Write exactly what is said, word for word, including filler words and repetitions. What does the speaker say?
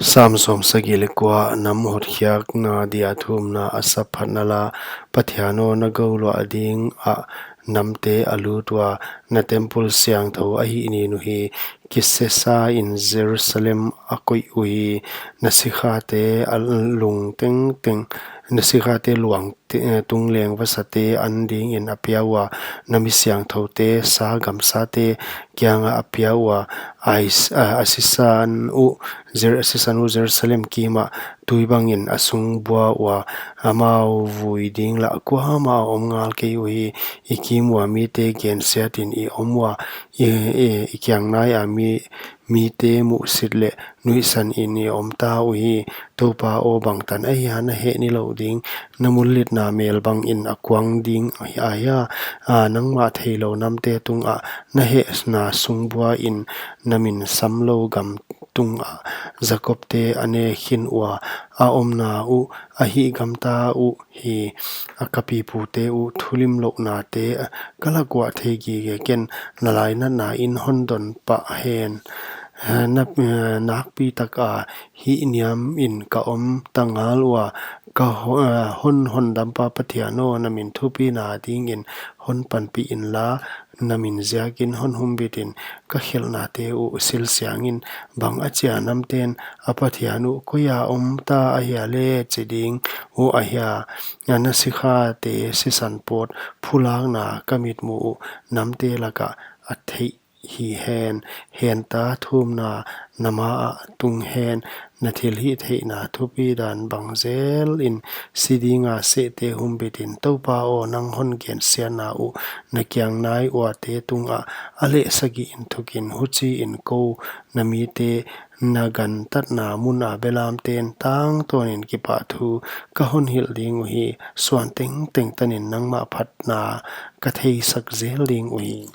Sam sawmsagih leh kua. Nam hotkhiakna dia thumna. Asaph phatna la. Pathian aw, na gou luah dingah namte a lut ua, na temple siangthou a hihnin uhi. Kisesain Jerusalem a koih uhi. Na sikhate a lung tengteng, na sikhate luang te-, eh, tungleng vasate an dingin a pia ua, na mi siangthoute sa gamsate kiangah a pia ua, a is-, a, a sisan uh, Jer-, a sisan uh Jerusalem kimah tui bangin a sungbua ua, amau vui ding lah kuamah a om ngal kei uhi. I kim ua mite gensiatin i om ua, i, i, i kiang nai a mi, mite muhsit leh nuihsanin i om ta uhi. Toupa aw, bangtan ahia na heh nilouh ding? Na munlitna mel bangin a kuang ding ahia? A, nangmah theilou namte tungah na hehna sungbuain na min samlou gam tungah Jakobte a ne khin ua, a omna uh, a hihgam ta uh hi. A, ka pipute uh, thulimlouhnate ka lak uah thei gige ken, na lainatna in hon don pah hen. Na, eh, nakpi taka hihniamin ka om ta ngal ua, ka ho-, eh, hon hondampa Pathian aw, na min thupina dingin hon panpih inla, na min ziakin hon humbitin. Ka khelhnate uh silsiangin, bang achia namten, a Pathian uh koia om ta ahia leh chi ding uh ahia? Na sikhate sisan pawt phulakna ka mitmuh uh namte lakah a theih hi hen. Henta, thumna na maah tung hen. Na thilhihtheihna thupidan bang zelin si dinga sehte humbitin. Toupa aw, nang hon gensiatna uh na kiang nai uate tungah a leh sagih in thukin, huchiin kou, na mite na gantatna muna belamten tangtawnin kipahthu ka hon hilh ding uhi. Suan tengteng tanin nangmah phatna ka theisak zel ding uhi.